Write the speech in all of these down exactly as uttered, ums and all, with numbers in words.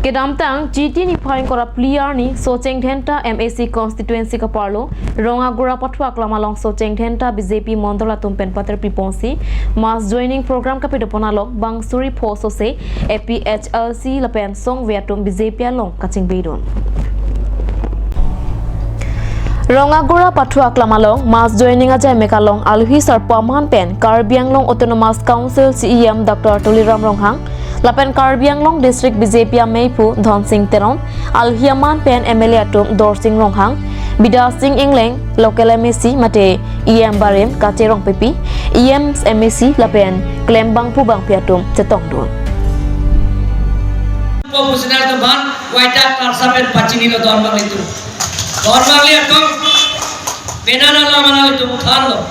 Kedamtang Chiti niphai ingkoi ra phli arni Socheng Dhenta M A C constituency kaparlo Rongagora Pathu Aklam along Socheng Dhenta B J P mondol atum pen paterpi ponsi mass joining program kapidopon along bang suri pho sose A P H L C lapen songve atum B J P along kachingbidun. Rongagora Pathu Aklam along mass joining ajaimek along aluhi sarpo aman pen Karbi Anglong Autonomous Council C E M Doctor Tuliram Ronghang lapen Karbi Anglong District B J P ameiphu Dhonsing Teron, aluhi aman pen M L A atum Dorsing Ronghang, Bidya Sing Engleng, local M A C mate E M barim Kache Rongpipi, E M, M A C lapen klembangphu bangphi atum chetongdun. Komisioner atum aphan waidak karsa pen pachinilo don bang itu. Don bang liya atum. Penana lama na itu thanlo.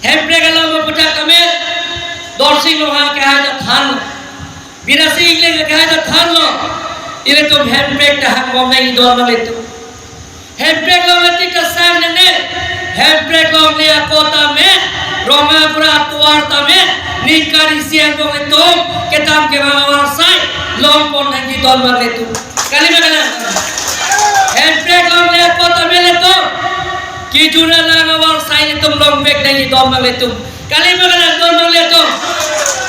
Hemprek alam puthak kami. Dorsing Ronghang kehai ta thanlo. Bidya Sing Engleng kehai ta thanlo. Ilitum hemprek ta hangbom nangji don bang itu. Hemprek longle tik ta sang nene. Hemprek longle ako tame, Rongagora atovar tame, ningkan isi angbong ilitum kedam kevang avarsai longpon nangji don bang ilitum. Kali ma kalang? Hemprek longle ako tame ilitum kejun alang avarsai ilitum longvek nangji don bang ilitum. Kali ma kalang don bang ilitum?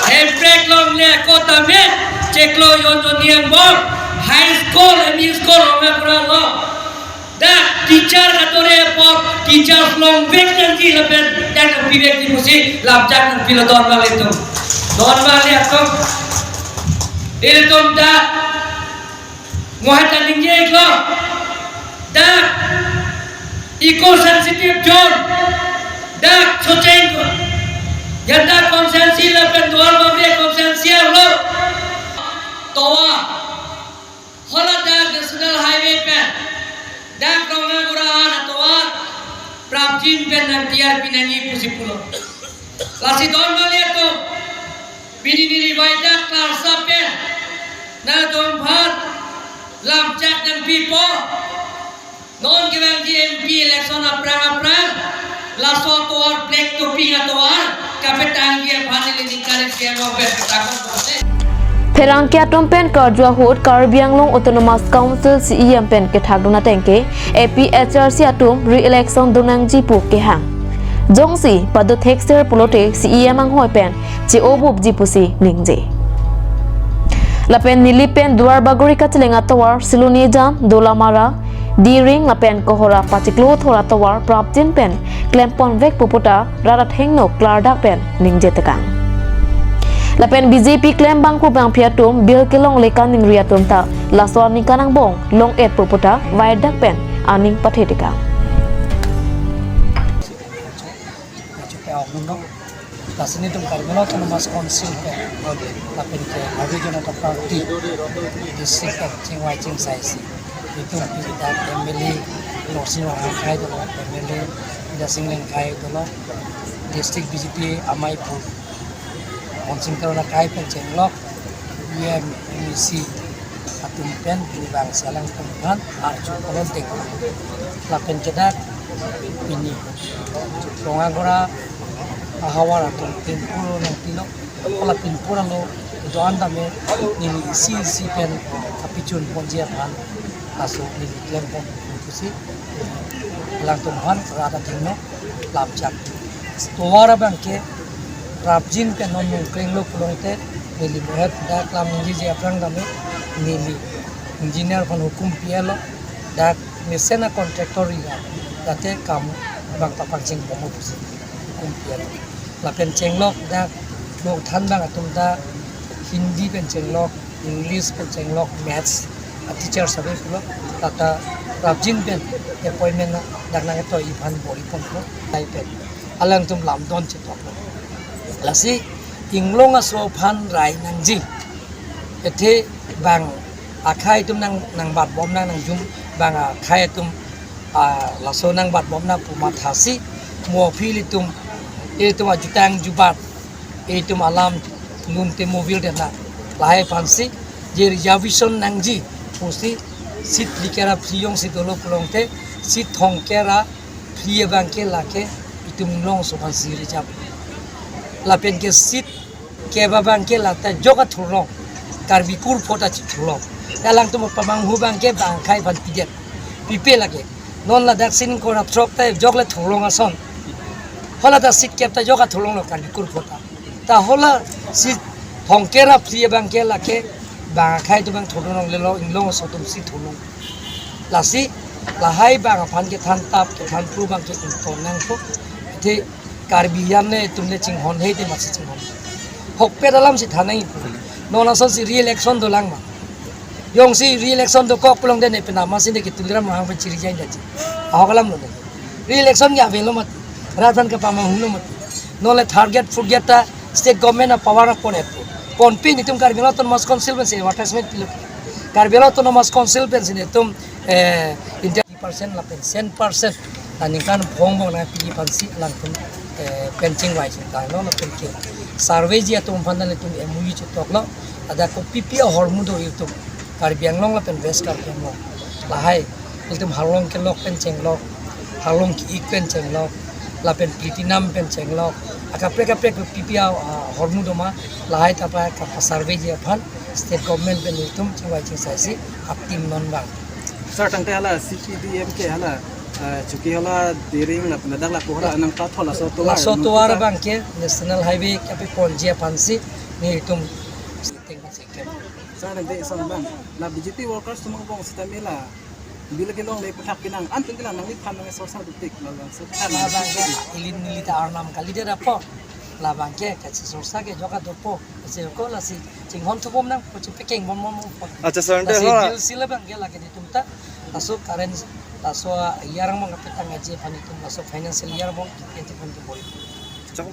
Hemprek longle ako tame, chiklo jon jon ni angbong, high school, M E school, Rongagora along. Dak teacher katore apot, teacher longvek nangji lapen dak nangpivekji pusi lamchak nangpilo don bang ilitum. Don bang ilitum. Ilitum dak mohai ta ningje iklo. Dak eco sensitive zone. Dak Socheng. Ya dak constituency lapen Duar Bagori constituency arlo. Tovar. Hala dak National Highway pen dak Rongagora an atovar prapjin pen nangtiyar pinangji pusi pulo. Lasi don bang ilitum, pini neli waidak karsa pen nangtum aphan lamchak nangpipo. Non kevangji M P election aphrang aphrang, laso atovar, black topping atovar kapetangji aphan neli ningkan isi angbong pen petang bom se. Pherangke atum pen karju ahut Karbi Anglong Autonomous Council C E M pen kethakdun ateng ke A P H L C atum re-election dun nangji pu kehang. Jongsi pado thekser pulote C E M anghoi pen che-obupji pusi ningje. Lapen Nilip pen Duar Bagori kacheleng atovar Silonijan, Dolamara, Diring lapen Kohora pachiklo thor atovar prapjin pen klemponvekpo puta rat athengno klardak pen ningje tekang. Lapen B J P klembangphu bangphi atum bill kelongle kaningri atum ta laso aningkan angbong long-etpo puta waidak pen aning pathe tekang. Achupe aok nundok. Lasi nelitum Karbi Anglong Autonomous Council pen, lapen ke Bharatiya Janata Party district pen chingvai chingsai si, itum pini dak M L A Dorsing Ronghang akai dolo, M L A Bidya Sing Engleng akai dolo, district B J P ameiphu Dhonsing Teron akai pen chenglok, E M, M A C atum pen pini bang si alangtum aphan arju kolon deng. Lapen ke dak pini Rongagora ahavar atum pinpur nangpilo, hala pinpur alo do-an tame neli isi isi pen kapachunponji aphan laso neli klempon pusi alangtum aphan rat athengno lamchak. Tovar abang ke prapjin pen non nangklenglo pulote neli mohet dak lam ningjeji aphrang tame neli engineer aphan hukum pi-etlo, dak mesen a contractor ri ra, dak te kam abang ta pangcheng bomlo pusi hukum pi-etlo. Lapen chenglok dak nongthan abang atum ta Hindi pen chenglok, English pen chenglok, maths a teacher sabe pulo, lata prapjin pen appointment na dak nangtoi aphan bor-iponlo, tai pen alangtum lamdon chetok. Lasi inglong aso aphan rai nangji. Athe bang akhei atum nang, nangbatbom nang, nangjum bang akhei atum, ah, laso nangbatbom nang pu mathasi mo aphi ilitum, ilitum ajutang jubat, ilitum alam lun te movil de na. Lahai aphansi je reservation nangji pusi seat likera phli jongsi dolo pulote seat thomkep ra phli abang ke lake itum inglong aso aphansi reserve. Lapen ke seat kep abang ke lata jok athurlong. Karbi kurpho ta chithurlong. Alangtum apamanghu abangke bang akhei aphan pidet. Pipe lake. Non ladak sini kora throk ta jok le thurlong ason. Hala ta seat kep ta jok athurlonglo Karbi kurpho ta. Ta hala seat hongke ra phli abangke lake bang akhei atum abang thurlong lelo, inglong aso atum si thurlong. Lasi lahai bang aphan kethan tap kethan phru abangke ington nangpo. Athe Karbi an le itum le chinghon he te masi chinghon. Hokpet alam si than nangji. Non ason si re-election dolang ma. Jongsi re-election dokok pulote ne penama si ne ke Tuliram Ronghang pen chiri jai daji. Ahok alam lo ne. Re-election ke avelo mati. Rat aphan kapamanghulo mati. Non le third grade, fourth grade ta state government a power a pon-etpo. Ponpe netum Karbi Anglong Autonomous Council pensi advertisement pilo. Karbi Anglong Autonomous Council pensi netum, eh, inter- percent lapen cent percent ta ningkan bong bong nangpiji aphansi alangtum, eh, pen chingvai chingtanglo lapen ke survey ji atum aphan ta netum M O U chotoklo. Ladak kopi pi ahormu do itum Karbi Anglong lapen West Karbi Anglong. Lahai itum halong kelok pen chenglok, halong ki-ik pen chenglok, lapen platinum pen chenglok. Akaprek kaprek kopi pi a, ahormu do ma, lahai ta pa kapa survey ji aphan state government pen itum chingvai chingsaisi atim non bang. Sir, tangte hala C P D M ke hala, eh, chuki hala Diring lapen ladak lapu hala nangpathol laso tovar, laso nang tovar puta abangke National Highway kapaponji aphansi netum sitting sekem. Sir, tangte ison bang. La B J P workers atum angbong sitame la bill kelongle aputhak pinang. Anpin ke la nangliphan nangsorsa duktik la bang. Sir, la abangke ili neli ta arnam kalidet apot. La abangke kachisorsa ke jok adopo. Lasi ko lasi chinghon thubom nangpo, chipekeng bom bom bom po. Acha, sir, ante lasi hala bill si la abangke lake netum ta. Laso current, laso year angbong kapetang aji aphan itum, laso financial year angbong twenty twenty-four. Chok.